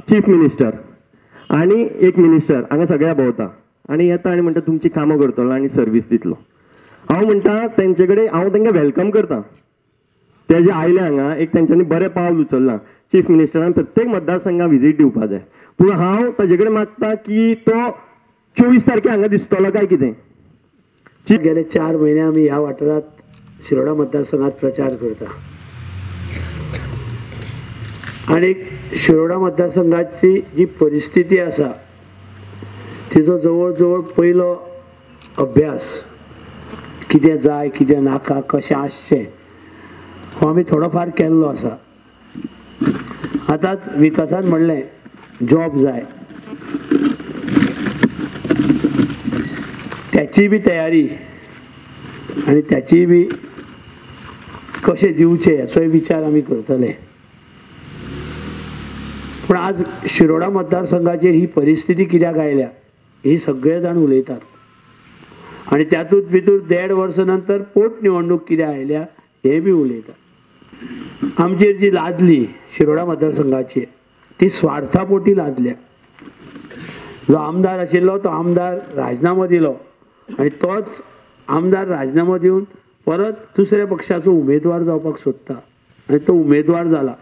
Chief minister आनी एक minister हांगा सगळ्या भोंवता आनी येता आनी म्हणटा तुमची कामां करतलो आनी सर्वीस दितलो. हांव म्हणटा तेंचे कडेन हांव तांकां welcome करता. ते जे आयले हांगा एक तेंच्यांनी बरें पावल उचल्लां. चीफ मिनिस्टरान प्रत्येक मतदारसंघाक विजीट दिवपा जाय. पूण हांव ताजे कडेन मागता की तो 24 तारखे हांगा दिसतलो काय कितें. गेले 4 म्हयने आमी ह्या वाठारांत शिरोडा मतदारसंघात प्रचार करता आनी शिरोडा मतदारसंघाची जी परिस्थिती आसा तिचो जवळ जवळ पयलो अभ्यास कितें जाय कितें नाका कशें आसचें हो आमी थोडो फार केल्लो आसा. आतांच विकासान म्हणलें जॉब जाय, त्याची बी तयारी आनी त्याची बी कशें दिवचें हाचोय विचार आमी करतले. पूण आज शिरोडा मतदारसंघाचेर ही परिस्थिती कित्याक आयल्या ही सगळे जाण उलयतात आनी त्यातूंत भितर 1.5 वर्स नंतर पोटनिवडणूक कित्याक आयल्या हें बी उलयतात. आमचेर जी लादली शिरोडा मतदारसंघाची ती स्वार्थापोटी लादल्या. जो आमदार आशिल्लो तो आमदार राजीनामो दिलो आनी तोच आमदार राजीनामो दिवन परत दुसऱ्या पक्षाचो उमेदवार जावपाक सोदता आनी तो उमेदवार जाला.